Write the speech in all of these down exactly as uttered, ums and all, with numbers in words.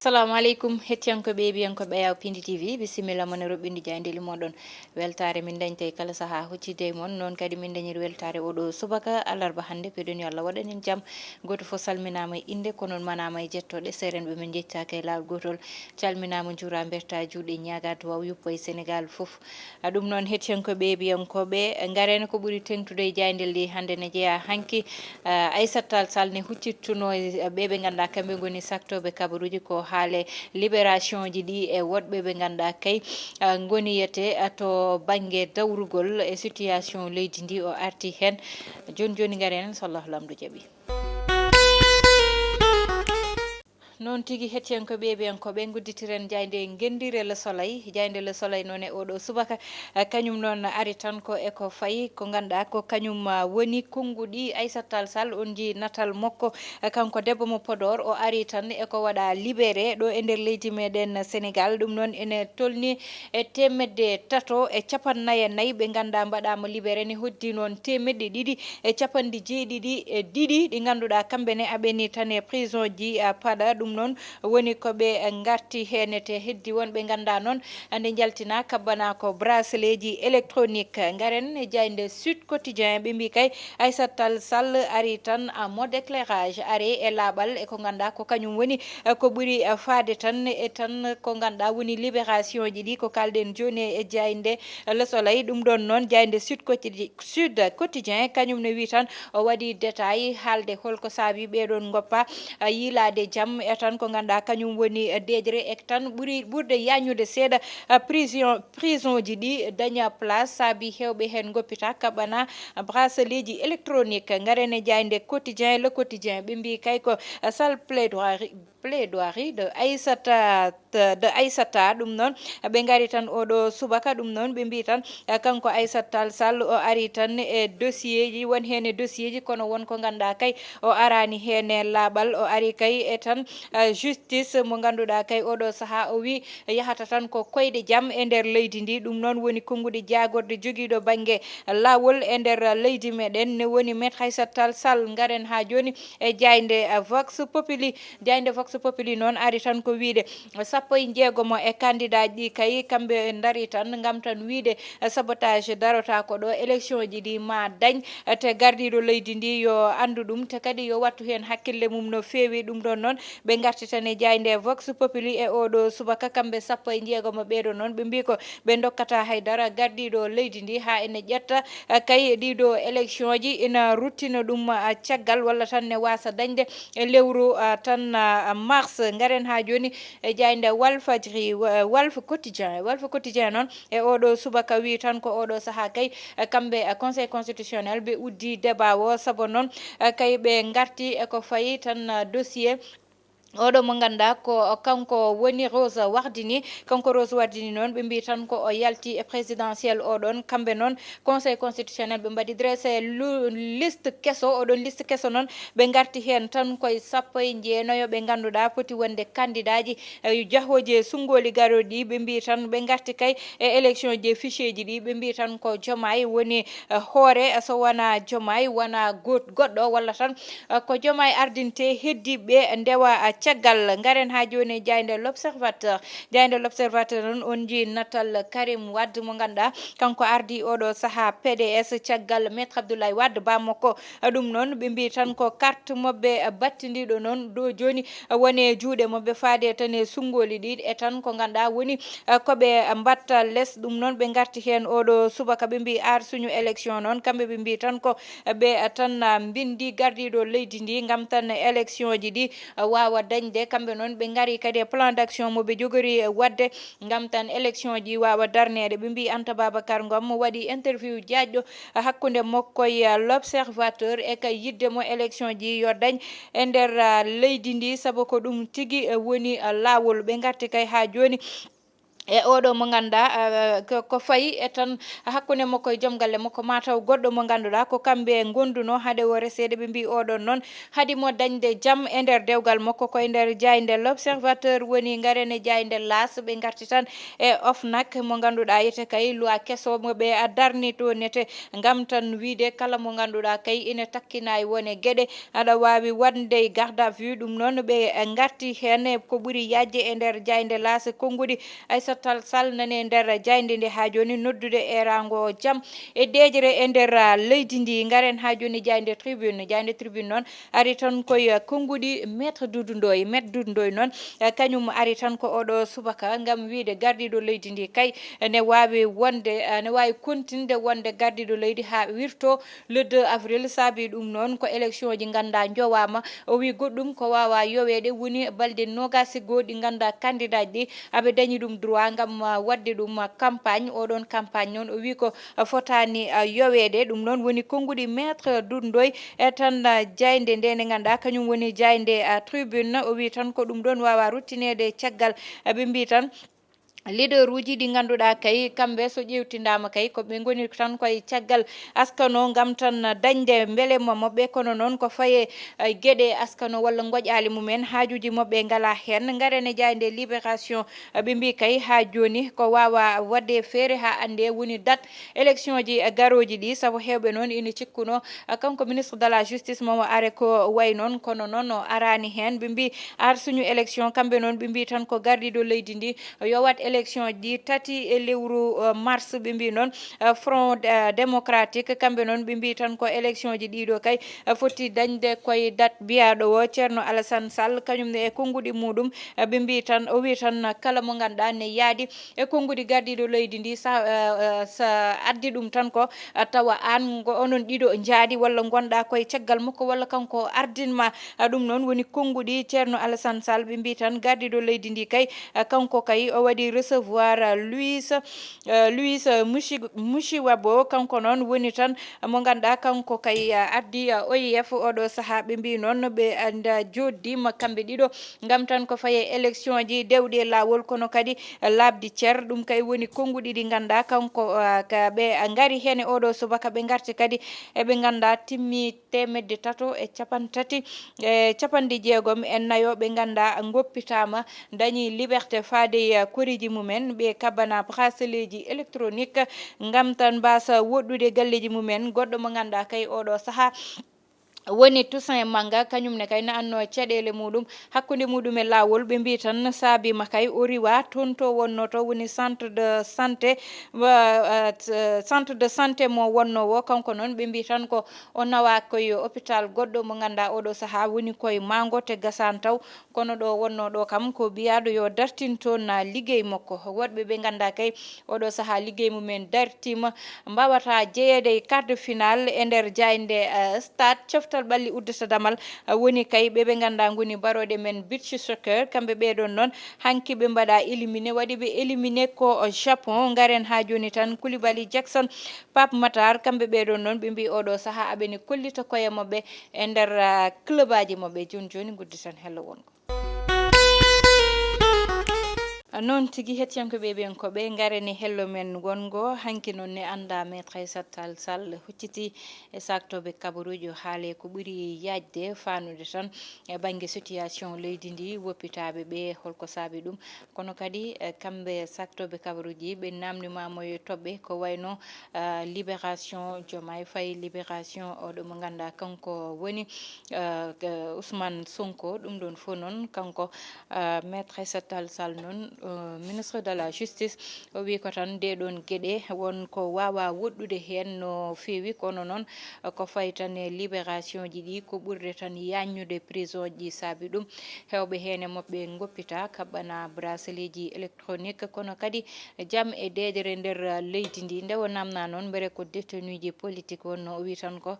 Assalamu aleykum, hettiyankoɓe e ɓiyankoɓe Ɓeyaw Pindi T V, bisimilla mon e roɓɓindi jayndeli moɗon. Weltaare min dañta e kala saha huccide e mon, noon kadi min dañiri weltaare oɗo subaka alarba hannde, peɗen yo Allah waɗan en jam. Gooto fof salminaama e innde, kono on manaama e jettoɗe, seerenɓe min njettaaka e laawol gootol. Calminaama, njuura, mberta juuɗe, ñaaga duwaw yuppo e Sénégal fof. A ɗum noon, hettiyankoɓe e ɓiyankoɓe, ngaren ko ɓuri teŋtude e jayndel ɗi hannde ne jeyaa hanki. Ah, Aissata Tall Sall ne huccittuno e ɓe ɓe ngannduɗaa kamɓe ngoni saktooɓe kabaruuji ko haale libération ji ɗi e woɗɓe ɓe ngannduɗaa kay, ah, ngoni yete, ah, to bannge dawrugol e situation leydi ndi o arti heen. Jooni jooni ngaren so Allahu Laamɗo jaɓi. Noon tigi, hettiyankoɓe e ɓiyankoɓe, ngudditiren jaaynde ngenndire Le Soleil. Jaaynde Le Soleil noon e oɗo subaka, eh, kañum noon ari tan ko e ko fayi, ko ngannduɗaa ko kañum, ah, woni konnguɗi Aissata Tall Sall, on njii natal makko, eh, kanko debbo mo Podor, o ari tan e ko waɗa libéré ɗo e nder leydi meɗen Sénégal. Ɗum noon ene tolni e teemedde tato e capannay e nayi ɓe ngannduɗaa mbaɗaama libéré, ne hoddi noon teemedde ɗiɗi e capanɗe jeeɗiɗi e ɗiɗi ɗi ngannduɗaa kamɓe ne aɓeni tan e prison ji, ah, paɗa. Ɗum noon woni ko ɓe ngarti heen, te heddi wonɓe ngannduɗaa noon nde njaltina kabbana ko bracelet ji électronique. Ngaren e jaaynde Sud Quotidien, ɓe mbi kay Aissata Tall Sall ari tan en mode éclairage, ari e laaɓal e ko ngannduɗaa ko kañum woni, eh, ko ɓuri, eh, faade tan e tan ko ngannduɗaa woni libération ji ɗi ko kalɗen jooni e jaaynde Le Soleil. Ɗum ɗoon noon jaaynde Sud Quotidi-, Sud Quotidien kañum ne wi tan o waɗi détail haalde holko saabi ɓeɗon ngoppa, ah, yiilaade jam e tan ko ngannduɗaa kañum woni, eh, deeƴre e tan ɓuri ɓurde yañude seeɗa, ah, prison, prison ji ɗi daña place saabi heewɓe heen ngoppita kaɓana bracelet ji électronique. Ngaren e jaaynde Quotidien, Le Quotidien, ɓe mbi kay ko, ah, sale plaidoirie, plaidoirie de Aissata, de Aissata. Ɗum noon ɓe ngari tan oɗo subaka, ɗum noon ɓe mbi tan, eh, kanko Aissata Tall Sall o ari tan e dossier ji, won heen e dossier ji kono won ko ngannduɗaa kay o arani heen e laaɓal, o ari kay e tan, eh, justice mo ngannduɗaa kay oɗo saha o wi yahata tan ko koyɗe jam e nder leydi ndi. Ɗum noon woni konnguɗi jaagorɗe jogiiɗo bannge laawol e nder leydi meɗen, ne woni Maître Aissata Tall Sall. Ngaren haa jooni e jaaynde, eh, Vox Populi. Jaaynde Vox Populi noon ari tan ko wiide sappo e jeegomo e candidat ji ɗi kay kamɓe ndari tan ngam tan wiide, eh, sabotage darota ko ɗo, élection ji ɗi ma dañ, eh, te gardiiɗo leydi ndi yo anndu ɗum, te kadi yo wattu heen hakkille mum no feewi. Ɗum ɗoon noon ɓe ngarti tan e jaaynde Vox Populi e oɗo subaka, kamɓe sappo e jeegomo ɓeeɗo noon ɓe mbi ko ɓe ndokkata haydara gardiiɗo leydi ndi haa ene ƴetta, eh, kay ɗiɗo élection ji ina ruttina ɗum, ah, caggal walla tan ne waasa dañde e lewru, ah, tan, ah, mars. Ngaren haa jooni e jaaynde Walfadjri, wa-, Walf Quotidien. Walf Quotidien noon e oɗo subaka wi tan ko oɗo saha kay, eh, kamɓe, eh, Conseil Constitutionnel ɓe uddi débat o, sabu noon, eh, kay ɓe ngarti e ko fayi tan, ah, dossier oɗo mo ngannduɗaa ko kanko woni Rose Wardini. Kanko Rose Wardini noon ɓe mbi tan ko o yalti e présidentiel oɗon. Kamɓe noon Conseil Constitutionnel ɓe mbaɗi dressé lu-, liste keso, oɗon liste keso noon ɓe ngarti heen tan koye sappo e jeenayo ɓe ngannduɗaa poti wonde candidat ji, eh, jahooji e sunngooli garooɗi ɗi. Ɓe mbi tan ɓe ngarti kay e élection ji e fichier ji ɗi, ɓe mbi tan ko Diomaye woni, eh, hoore, eh, so wona Diomaye wona goot-, goɗɗo walla tan, eh, ko Diomaye ardinte heddiiɓe ndewa, eh, caggal. Ngaren haa jooni e jaaynde L'Observateur. Jaaynde L'Observateur noon on njii natal Karim Wade mo ngannduɗaa kanko ardi oɗo saha P D S caggal Maître Abdoulaye Wade bammakko. Ɗum noon ɓe mbi tan ko carte maɓɓe battindiiɗo noon ɗo jooni woni e juuɗe maɓɓe faade tan e sunngooli ɗi e tan ko ngannduɗaa woni, eh, ko ɓe mbatta les. Ɗum noon ɓe ngarti heen oɗo subaka ɓe mbi ar suñu élection noon kamɓe ɓe mbi tan ko ɓe tan, ah, mbindi gardiiɗo leydi ndi ngam tan élection ji ɗi, ah, waawa dañde. Kamɓe noon ɓe ngari kadi e plan d'action mo ɓe jogori, eh, waɗde ngam tan élection ji waawa darneede. Ɓe mbi Anta Babacar Ngom mo waɗi interview jaajɗo hakkunde makko e, ah, L'Observateur e ka yidde mo élection ji yo dañ e nder, ah, leydi ndi, sabu ko ɗum tigi, eh, woni, ah, laawol. Ɓe ngarti kay haa jooni E oɗo mo ngannduɗaa, eh, ko, ko fayi e tan hakkunde makko e joom galle makko, mataw goɗɗo mo ngannduɗaa ko kamɓe ngonduno hade o reseede. Ɓe mbi oɗon noon, hadi mo dañde jam e nder dewgal makko, ko e nder jaaynde L'Observateur woni. Ngaren e jaaynde L'As, ɓe ngarti tan e OFNAC mo ngannduɗaa yete kay loi keso mo ɓe darni to nete, ngam tan wiide kala mo ngannduɗaa kay ina takkinaay wone geɗe, aɗa waawi waɗde garde à vue. Ɗum noon ɓe ngarti heen e ko ɓuri yaajde e nder jaaynde L'As, konnguɗi Aissata Tall Sall nani e nder jaaynde nde haa jooni, noddude eeraango jam e deeƴre e nder, ah, leydi ndi. Ngaren haa jooni jaaynde Tribune. Jaaynde Tribune noon ari tan koye, ah, konnguɗi Maître Doudou Ndoye. Maître Doudou Ndoye noon, ah, kañum ari tan ko oɗo subaka ngam wiide gardiiɗo leydi ndi kay ne waawi wonde, ah, ne waawi kontinde wonde gardiiɗo leydi haa wirto le deux avril. Saabi ɗum noon ko élection ji ngannduɗaa njowaama. O wi goɗɗum ko waawa yoweede woni balɗe noogaas e goo ɗi ngannduɗaa candidat ji ɗi aɓe dañi ɗum droit ngam, ah, waɗde ɗum, ah, campagne. Oɗon campagne noon o wi ko, ah, fotaani, ah, yoweede. Ɗum noon woni konnguɗi Maître Doudou Ndoye e tan, ah, jaaynde nde nde ngannduɗaa kañum woni jaaynde, ah, Tribune. O wi tan ko ɗum ɗoon waawa ruttineede caggal. Ah, ɓe mbi tan leaderuuji ɗi ngannduɗaa kay kamɓe so ƴeewtindaama kay ko ɓe ngoni tan koye caggal askano ngam tan dañde mbelema maɓɓe, kono noon ko faye, eh, geɗe askano walla ngoƴaali mumen, haajuuji maɓɓe ngalaa heen. Ngaren e jaaynde Libération, eh, ɓe mbi kay haa jooni ko waawa waɗde feere haa annde woni date élection ji, eh, garooji ɗi, sabu heewɓe noon ina cikkuno, eh, kanko ministre de la justice mo are ko wayi noon, kono noon o araani heen. Ɓe mbi ar suñu élection, kamɓe noon ɓe mbi tan ko gardiiɗo leydi ndi yo waɗ élection ji tati e lewru, eh, mars. Ɓe mbi noon, eh, Front, eh, Démocratique, kamɓe noon ɓe mbi tan ko élection ji ɗiɗo kay, eh, foti dañde koye date mbiyaɗo o, Ceerno Alassane Sall, kañum ne e konnguɗi muɗum, eh, ɓe mbi tan, o wi tan kala mo ngannduɗaa ne yaadi e konnguɗi gardiiɗo leydi ndi, sa, eh, eh, sa addi ɗum tan ko, eh, tawa aan ngo onon ɗiɗo njaadi walla ngonɗaa koye caggal makko walla kanko ardinma. Ah, ɗum noon woni konnguɗi Ceerno Alassane Sall, ɓe mbi tan gardiiɗo leydi ndi kay, ah, kanko kay o waɗi recevoir, ah, Louis, ah, Louis, ah, Mushi-, Mushiwabo, kanko noon woni tan, ah, mo ngannduɗaa kanko kay, ah, addi, ah, O I F oɗo sahaa. Ɓe mbi noon ɓe, ah, nda joddima kamɓe ɗiɗo ngam tan ko faye élection ji dewɗi e laawol, kono kadi, ah, laaɓdi cer. Ɗum kay woni konnguɗi ɗi ngannduɗaa kanko, ah, ka ɓe ngari heen e oɗo subaka, ɓe ngarti kadi eɓe ngannduɗaa timmi teemedde tato e capanɗe tati e capanɗe jeegom e nayo ɓe ngannduɗaa ngoppitaama, dañi liberté faade e koriiji mumen, ɓe kabbana braceleeji électronique ngam tan mbaasa woɗɗude galleeji mumen. Goɗɗo mo ngannduɗaa kay oɗo sahaa woni Toussaint Manga, kañum ne kay na annoo caɗeele muɗum hakkunde muɗum e laawol. Ɓe mbi tan saabi ma kay o riwa toon to wonno to woni centre de santé, wa-, eh, t-, centre de santé mo wonno wo. Kanko noon ɓe mbi tan ko o nawa koye hôpital goɗɗo mo ngannduɗaa oɗo sahaa woni koye Mango te gasaan taw. Kono ɗo wonno ɗo kam ko mbiyaɗo yo dartin toon na liggey makko. Woɗɓe ɓe ngannduɗaa kay oɗo sahaa liggey mumen dartima, mbawata jeyeede e quart de finale e nder jaaynde, eh, stade coftal ɓalli uddata damal, eh, woni kay ɓe ɓe ngannduɗaa ngoni barooɗe men beach soccer. Kamɓe ɓeɗon noon hanki ɓe mbaɗa éliminé, waɗi ɓe éliminé ko Japon. Ngaren haa jooni tan Koulibaly, Jackson, Pape Matar, kamɓe ɓeɗon noon ɓe mbi oɗo sahaa aɓe ne kollita koye maɓɓe e nder, ah, club aji maɓɓe. Jooni jooni ngudditan hello wongo. Noon tigi, hettiyankoɓe ɓen ko ɓe ngarani hello men wongo. Hanki noon ne annda Maître Aissata Tall Sall hucciti e saktooɓe kabaruuji, o haale ko ɓuri yaajde fanude tan e bannge situation leydi ndi, woppitaaɓe ɓe, holko saabi ɗum. Kono kadi, eh, kamɓe saktooɓe kabaruuji ɓe namndimaama yo toɓɓe ko wayno, eh, Libération Diomaye Faye, Libération oɗo mo ngannduɗaa kanko woni, eh, k-, Ousmane Sonko. Ɗum ɗon fof noon kanko, eh, Maître Aissata Tall Sall noon, eh, ministre de la Justice, o wi ko tan nde ɗon geɗe won ko wawa woɗɗude heen no feewi, kono noon, eh, ko fayi tan e libération ji ɗi ko ɓurde tan yaññude prison ji. Saabi ɗum heewɓe heen e maɓɓe ngoppita kaɓɓana braceleeji électronique, kono kadi jam e deeƴere nder leydi ndi. Nde o namna noon mbere ko détenuji politique wonno, o wi tan ko,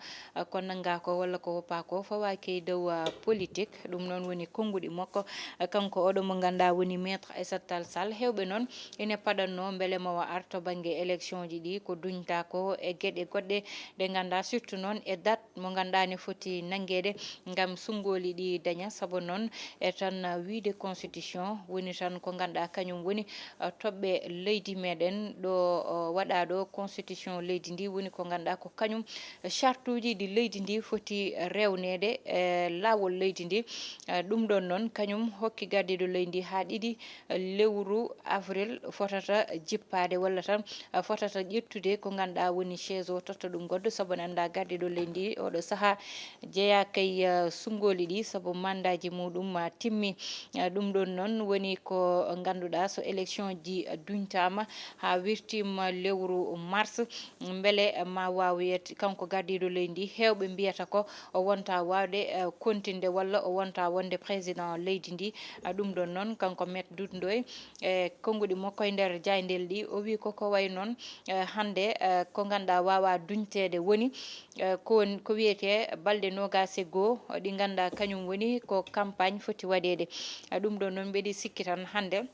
ko nannga ko walla ko woppa ko fawaaki e dow, ah, politique. Ɗum noon woni konnguɗi makko, kanko oɗo mo ngannduɗaa woni Maître Aissata Sall Sall. Heewɓe noon ene paɗatnoo mbele mawa ar to bannge élection ji ɗi, ko duñta ko e geɗe goɗɗe ɗe ngannduɗaa, surtout noon e date mo ngannduɗaa ne foti nanngeede ngam sunngooli ɗi daña. Sabu noon e tan wiyde constitution woni tan ko ngannduɗaa kañum woni, uh, toɓɓe leydi meɗen ɗo, uh, waɗaa ɗo constitution leydi ndi woni ko ngannduɗaa ko kañum chartuuji ɗi leydi ndi foti rewneede e laawol leydi ndi. Uh, ɗum ɗoon noon kañum hokki gardiiɗo leydi ndi haa ɗiɗi lewru avril fotata jippaade walla tan, uh, fotata ƴettude ko ngannduɗaa woni chaise o, totta ɗum goɗɗo, sabu ne anndaa gardiiɗo leydi ndi oɗo sahaa jeyaa kay, uh, sunngooli ɗi, sabu mandaaji muɗum, uh, timmi. Uh, ɗum ɗoon noon woni ko ngannduɗaa so élection ji duñtaama haa wirtiima lewru mars, mbele ma waaw yet-, kanko gardiiɗo leydi ndi, heewɓe mbiyata ko o wonta waawde, uh, kontinde walla o wonta wonde président leydi ndi. Uh, ɗum ɗoon noon kanko Maître Doudou Ndoye e konnguɗi makko e nder jaayndeeli ɗi, o wii ko ko wayi noon, eh, hannde, eh, ko ngannduɗaa waawaa duñteede woni, eh, ko won-, ko wiyetee balɗe noogaas e goo ɗi ngannduɗaa kañum woni ko campagne foti waɗeede. Eh, ɗum ɗoon noon mbeɗi sikki tan hannde,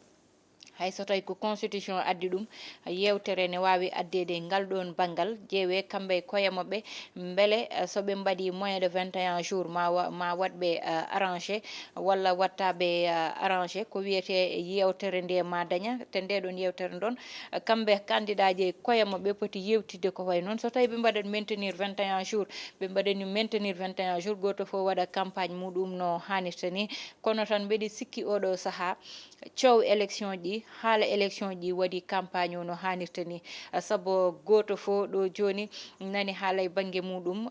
hay so tawii ko constitution addi ɗum, yeewtere ne waawi addeede e ngal ɗoon banngal, ƴeewee kamɓe e koye maɓɓe, mbele, eh, so ɓe mbaɗii moins de vingt et un jours ma wa-, ma waɗ ɓe, eh, arrangé walla waɗtaa ɓe, eh, arrangé. Ko wiyetee yeewtere nde ma daña, te nde ɗoon yeewtere ɗoon, eh, kamɓe candidat ji e koye maɓɓe poti yeewtidde ko wayi noon. So tawii ɓe mbaɗat maintenir vingt et un jours, ɓe mbaɗani maintenir vingt et un jours, gooto fof waɗa campagne muɗum no haanirta ni. Kono tan mbeɗi sikki oɗo sahaa, coow élection ji, haala élection ji waɗi campagne o no haanirta ni. Sabu gooto fof ɗo jooni nani haala e bannge muɗum,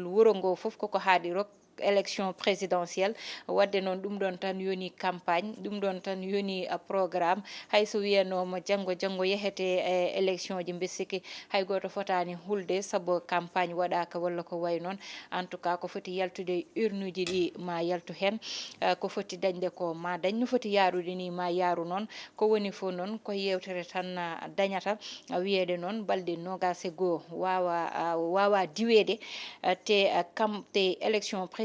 wuro ngo fof koko haaɗi rok, élection présidentielle. Waɗde noon ɗum ɗoon tan yoni campagne, ɗum ɗoon tan yoni, ah, programme. Hay so wiyanooma janngo, janngo yehete e élection ji, mbe sikki hay gooto fotaani hulde sabu campagne waɗaaka walla ko wayi noon. En tout cas, ko foti yaltude e urnuuji ɗi ma yaltu heen. Eh, ko foti dañde ko ma dañ, no foti yaarude ni ma yaaru noon. Ko woni fof noon ko yeewtere tan, ah, dañata, ah, wiyeede noon balɗe noogaas e goo waawa, ah, waawa diweede, ah, te, ah, kam, te élection présidentielle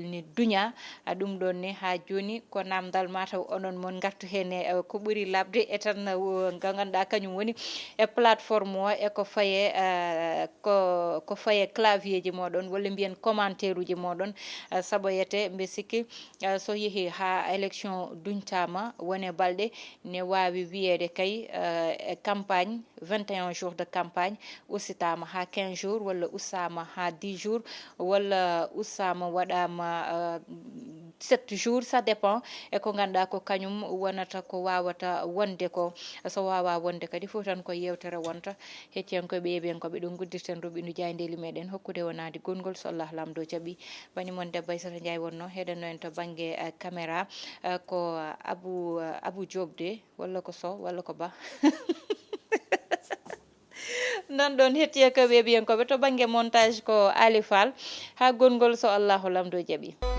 ni duña, ah, ɗum ɗoon ne haa jooni ko naamndal mataw onon mon ngartu heen e, ah, ko ɓuri laaɓde e tan, ah, wo-, nga ngannduɗaa kañum woni e plateforme o e ko faye, ah, ko, ko faye clavier ji mooɗon walla mbiyen commentaire uji mooɗon, ah, sabu yete mbe sikki, ah, so yehi haa élection duñtaama wone balɗe ne waawi wiyeede kay, ah, e campagne, vingt et un jours de campagne, ussitaama haa quinze jours, walla ussaama haa dix jours, walla ussaama waɗaama, euh, sept jours, ça dépend e ko ngannduɗaa ko kañum wonata ko waawata wonde ko. So waawaa wonde kadi fof tan ko yeewtere wonta. Hettiyankooɓe, yeeɓiyankooɓe, ɗum guddirten rubinu jaayndeeli meɗen hokkude wonaade gonngol so Allah Laamɗo jaɓi. Bani mon debbo Aissata Ndiaye wonno heɗanno en to bannge, eh, caméra, eh, ko Abou, eh, Abou Diop de, walla ko Sow, walla ko Ba. Nan ɗoon hettiyankooɓe, yeeɓiyankooɓe, to bannge montage ko Ali Fall. Haa gonngol so Allahu Laamɗo jaɓi.